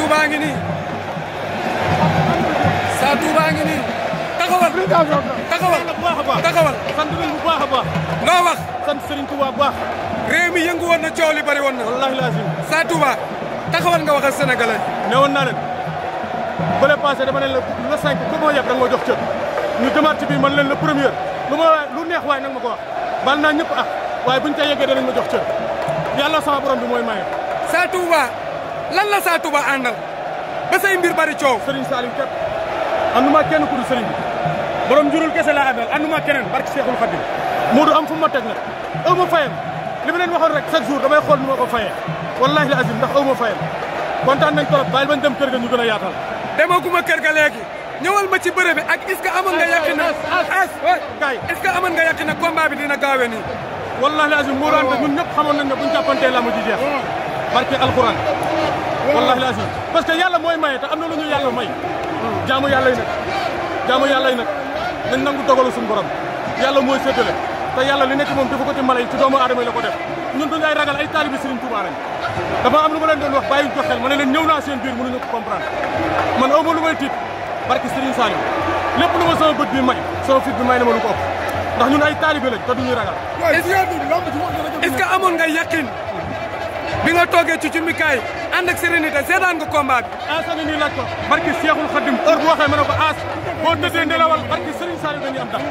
Touba ngi nii Sa Touba ngi nii taxawal taxawal sant nañ bu baax a baax loo wax sant Serigne Touba bu baax réew mi yëngu woon na coow li bari woon na wallahi lazim Sa Touba taxawal nga waxal sénégalais ne woon naa leen bële passé dama ne la le 5 ku ma yeb da nga ma jox cër ñu demaat ci biir man leen le premier lu neex waaye nag ma ko wax bal naa ñëpp waaye buñ ca yeggee danañ ma jox cër yàlla sama borom bi mooy maye Sa Touba lan la Sa Touba àndal ba say mbir bari coow Serigne Saliou képp anduma kenn ku dul Serigne bi borom njurul kese laa àndal anduma keneen barke Cheikhul Khadim Modou am fu ma teg nag aw ma fayam li ma leen waxoon rek chaque jour damay xool nu ma ko fayee wallahi la azim ndax aw ma fayam kontaan nañ trop bàyyil bañ dem kër ga ñu gën a yaatal demaguma kër ga léegi ñëwal ma ci bëre bi ak est-ce que amoon nga yàqi na gaay est-ce que amoon nga yàqi na combat bi dina gaawee nii wallahi la azim Modou Anta ñun ñëpp xamoon nañ ne buñ jàppantee la mu ji jeex barke alquran wallahi la azim parce que yàlla mooy maye te am na lu ñu yàlla may jaamu yàlla yi nag nañ nangu dogalu suñu borom yàlla mooy séddale te yàlla li nekk moom dafa ko ci mala yi ci doomu aadama yi la ko def ñun duñu ay ragal ay taalibi Serigne Touba lañ dama am lu ma leen doon wax bàyyi ko xel ma ne leen ñëw naa seen biir mënuñu ko comprendre man aw ma lu may tiit barke Serigne Saliou lépp lu ma sama bët bi may sama fit bi may na ma lu ko ëpp ndax ñun ay taalibi lañ te duñuy ragal est-ce que amoon nga yàqin bi nga toogee ci cumikaay ànd ak sérénité seetaan nga combat bi asani nii laaj ko barke Cheikhul Khadim heure bu waxee ma ne ko as boo tëddee nelawal barke Serigne Saliou dañuy am dam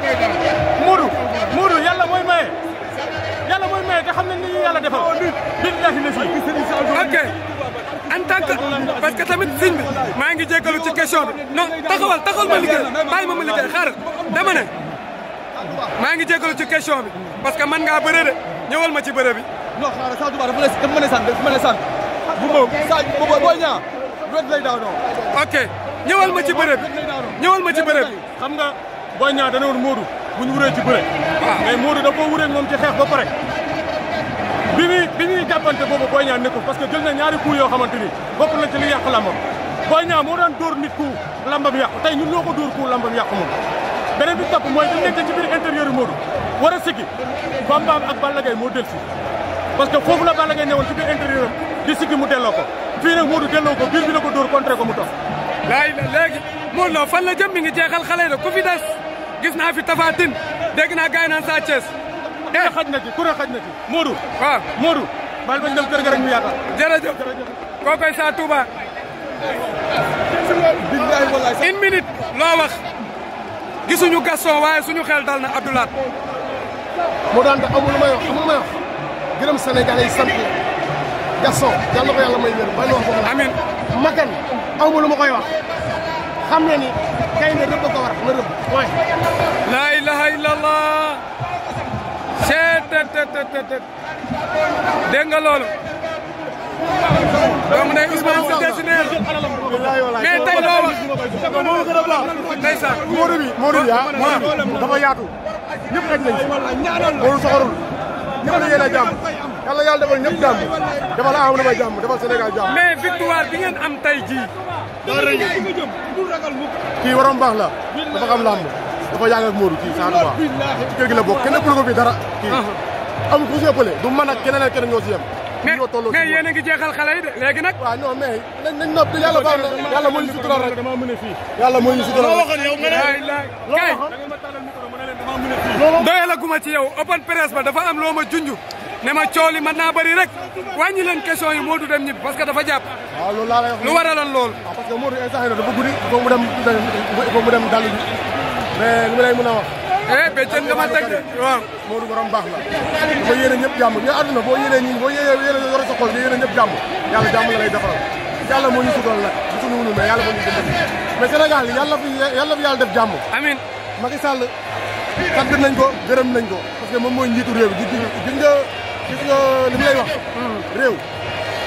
Modou yàlla mooy maye te xam nañ ni ñu yàlla defal billahi la si ok en tant que parce que tamit siñ bi maa ngi jéggalu ci question bi non taxawal ma liggéey bàyyi ma liggéey xaaral dama ne maa ngi jéggalu ci question bi parce que man ngaa bëre de ñëwal ma ci bëre bi non xaaral Sa Touba dafa mën a sant bu moom sa booy ñaa wet lay daaw non ok ñëwal ma ci bëre bi xam nga booy ñaa dana woon Modou bu ñu wuree ci bëre mais Modou da koo wuree moom ci xeex ba pare bi ñuy jàppante boobu booy ñaa nekkul parce que jël na ñaari coups yoo xamante ni bokk na ci li yàq lambam booy ñaa moo daan dóor nit coup lambam yàqu tey ñun ñoo ko dóor coup lambam yàqu moom beneen bi topp mooy dañ nekk ci biir intérieur yi Modou war a siggi Bambaam ak Balla Gaye moo del si parce que foofu la Balla Gaye newoon ci biir intérieur am di siggi mu delloo ko fii nag Modou delloo ko biir bi la ko dóor contré ko mu toog léegi Modou Lo fan la jëm mi ngi jeexal xale yi ku fi des gis naa fi Tapha Tine dégg naa gars yi naan Sa Thiès ku ne xaj na ci Modou waaw Modou baal bañ dem kër ga rek ñu yaatal jërëjëf kookoy Sa Touba une minute loo wax gisuñu Gaston waaye suñu xel dal na Abdoulaye moo daan da amul lu may wax gërëm Sénégalais yi sant Gaston yàlla ko yàlla may wér bay wax boobu amiin makan amul lu ma koy wax xam ne ni kay ne rëbb ko war na rëbb mooy la ilaha illallah tet dégg nga loolu doomu ne Ousmane si dessiné mais tey loo wax ndeysaan Modou bi dafa yaatu ñëpp rek nañ Modou soxorul ñëpp la yéene jàmm yàlla defal ñëpp jàmm defal Amadou Ba jàmm defal Sénégal jàmm mais victoire bi ngeen am tey jii kii waroon baax la dafa xam làmb dafa yàgg ak Modou kii Sa Touba ci kër gi la bokk kenn ëppale ko fi dara kii amul ku si ëppale du man ak keneen ak keneen ñoo si yem mais yéen a ngi jeexal xale yi de léegi nag waaw non mais nañ nopp yàlla baax na yàlla moo ñu sutural rek yàlla moo ñu sutural kay doyala guma ci yow open press ba dafa am loo ma junj ne ma cooli mën naa bëri rek wàññi leen question yi Modou dem ñibbi parce que dafa jàpp waaw loolu laa lay wax lu waraloon loolu parce que Modou instant yi dafa guddi il faut mu dem dal bi mais li ma lay mën a wax béjjën nga ma teg de waaw Modou borom baax la dafa yéene ñëpp jàmm nga àdduna boo yéenee ñi boo yéene yor sa xol nga yéene ñëpp jàmm yàlla jàmm la lay defaral yàlla moo ñu sutal nag du suñu wunu mais yàlla moo ñu dimbali mais Sénégal yàlla fi yàlla def jàmm amiin Macky Sall sant nañ ko gërëm nañ ko parce que moom mooy njiitu réew bi gis nga li mu lay wax réew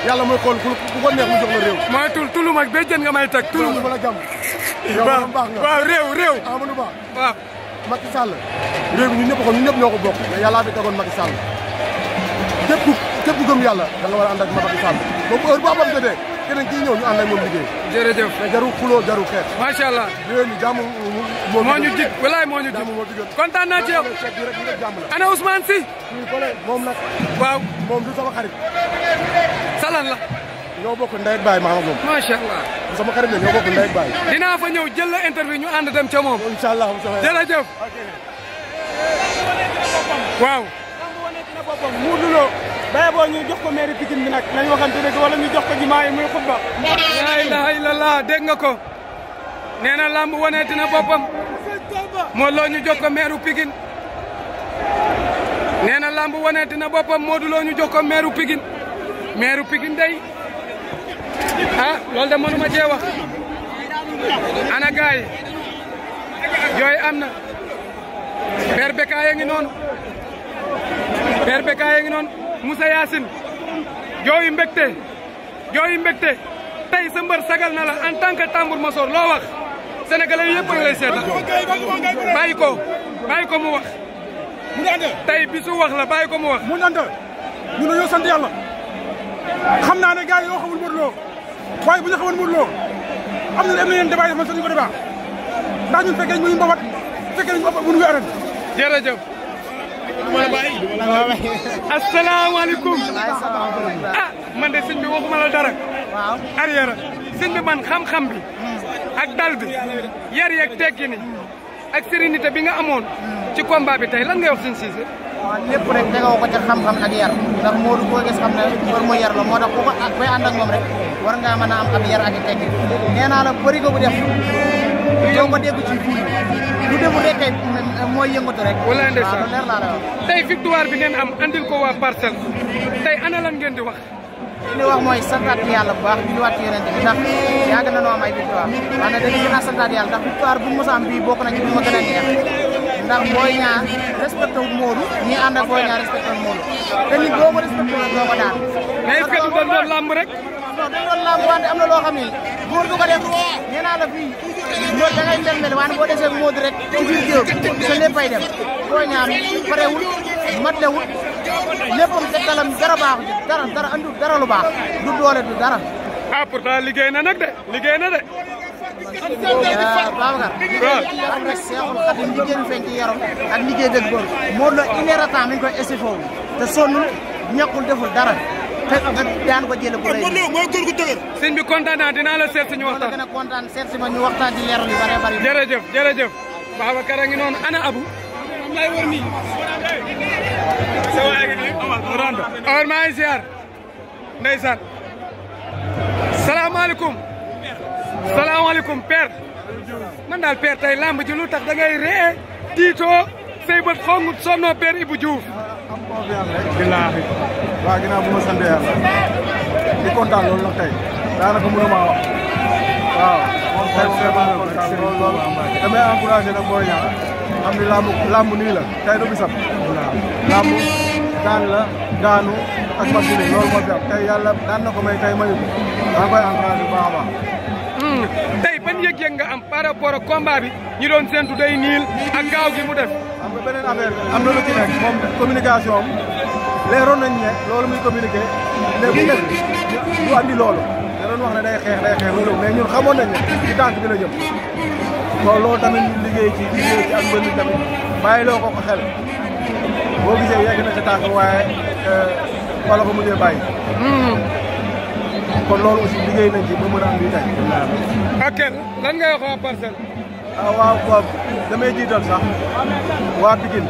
yàlla mooy xool ku ko neex mu jox la réew mooy tulu mag béjjën nga may teg tulu la jàmm waaw réew Amadou Ba waaw Macky Sall réew mi ñun ñëpp ñoo ko bokk mais yàllaa fi tegoon Macky Sall képp ku gëm yàlla da nga war a ànd ak Macky Sall boobu heure bu amam jotee keneen kii ñëw ñu ànd ak moom liggéey jërëjëf mais jarul xuloo jarul xeex macha allah réew mi jàmm moo ñu jig walaay moo ñu jig kontaan naa ci yow ana Ousmane Sy moom nag waaw moom du sama xarit salan la ñoo bokk ndey ak baay maa ngi moom. macha allah. sama xarit la ñoo bokk ndey ak baay. dinaa fa ñëw jël la interview ñu ànd dem ca moom. incha allah jërëjëf. waaw. Modou Lo baye boo ñu jox ko mairie Pikine bi nag nañ waxante dëgg wala ñu jox ko jumaa yi muy xutba. la ilaha illallah dégg nga ko. nee na lamb waneeti na boppam. Modou Lo ñu jox ko maire Pikine. nee na lamb waneeti na boppam Modou Lo ñu jox ko maire Pikine. maire Pikine day ah loolu de mënuma cee wax. ana gaay yooyu am na. Père Bécaye ngi noonu. Père Bécaye ngi noonu Moussa Yacine jooyu mbégte tey sa mbër sagal na la en tant que tambour major loo wax sénégalais yëpp a lay seetal bàyyi ko mu wax tey bisu wax la bàyyi ko mu wax. mu nante ñu ne ñoo sant yàlla xam naa ne gars yi yoo xamul Modou Lo waaye bu ñu xamoon Modou Lo am na yeneen débat yi man sax ñu ko débat ndax ñun fekkee ñu mbabat fekkee ñu mbabat bu ñu arène. jërëjëf. asalaamaaleykum. ah man de sëñ bi waxuma la dara. waaw arrière sëñ bi man xam-xam bi. ak dal bi. yar yeeg tekki ni ak sérénité bi nga amoon. ci combat bi tey lan ngay wax sëñ Cissé. waaw lépp rek tegoo ko ca xam-xam ak yar ndax Modou boo gis xam ne war mu yar la moo tax ku ko koy ànd ak moom rek war ngaa mën a am ab yar ak i tekki nee naa la bëri ko bu def yow nga dégg ci fii lu deful rek kay mooy yëngatu rek. wala ndeysaan waaw leer laa la wax. tey victoire bi ngeen am andil ko waa Parcelles tey ana lan ngeen di wax. li wax mooy santaat yàlla bu baax di waat ci yeneen bi ndax yàgg na noo am ay victoire waaye nag dañuy gën a santaat yàlla ndax victoire bu mu mos a am bii bokk na ci bi ma gën a neex ndax Boy Niang respecté wu Modou ñii ànd ak Boy Niang respecté wu Modou te nit boo ko respecté wu doo ko daan. mais est-ce que du doon lamb rek. non dañ doon lamb wante am na loo xam ne góor du ko def nee naa la fii loolu da ngay mbel wante boo desee Modou rek ci biir géew sa léppay dem Boy Niang parewul matlewul léppam tegtalam dara baaxu ci dara andu dara lu baax du doole du dara. ah pourtant liggéey na nag de liggéey na de. Babacar. waaw am na Seexul Xadim liggéey feeñ ci yaram ak liggéey dëgg góor Modou Lo une heure de temps mi ngi koy estifoo te sonnul ñàkkul deful dara te daan ko jëlee bu rëy sëñ bi kontaan naa dinaa la seet si ñu waxtaan. gën a kontaan seet si ma ñu waxtaan ci leeral yu bare bari. jërëjëf Babacar a ngi noonu ana Abu. lay wër nii. Omar maa ngi ziar. ndeysaan. salaamaaleykum. père. man daal père tey lamb ji lu tax da ngay ree tiitoo say bët xongut sonnoo père Ibou Diouf. am confiance rek. billaahi. waaw ginnaaw bu ma sant yàlla. di kontaan loolu nag tey. daanaka mënuma wax. waaw. moom tey vraiment kontaan lool. damay encouragé nag Boy Niang. xam ni lamb nii la tey du bisam. lamb daan la daanu ak machine loolu moo fi am tey yàlla daan na ko may tey mayu maa ngi koy encouragé bu baax a baax. tey ban yëg-yëg nga am par rapport ak combat bi ñi doon séntu day niil ak gaaw gi mu def. xam nga beneen affaire am na lu ci nekk moom communication am leeroon nañ ne loolu muy communiqué mais bu nekk du andi loolu da doon wax ne day xeex loolu mais ñun xamoon nañ ne ci tànk bi la jëm bon loolu tamit ñu liggéey ci ak mbënd tamit bàyyi loo ko xel boo gisee yegg na ca tànk waaye wala ko mujjee bàyyi. kon loolu aussi liggéey nañ ci ba mën a am lii tey. ok lan ngay wax waa Parcelles. waaw damay jiital sax waa Pikine.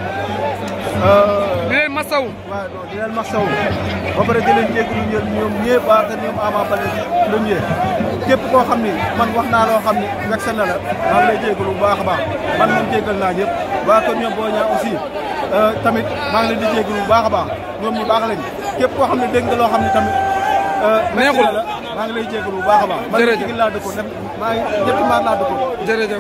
di leen masawu. waaw non di leen masawu. ba pare di leen jégalu ñoom ñëpp waa kër ñoom Ama Baldé premier képp koo xam ni man wax naa loo xam ni vexé na la maa ngi lay jégalu bu baax a baax man moom jégal naa ñëpp waa kër ñoom Boy Niang aussi tamit maa ngi leen di jégalu bu baax a baax ñoom ñu baax lañu képp koo xam ne dégg nga loo xam ne tamit. neexul la maa ngi lay jégalu bu baax a baax. jërëjëf man Pikine laa dëkkoon maa ngi ñetti maar laa dëkkoon. jërëjëf.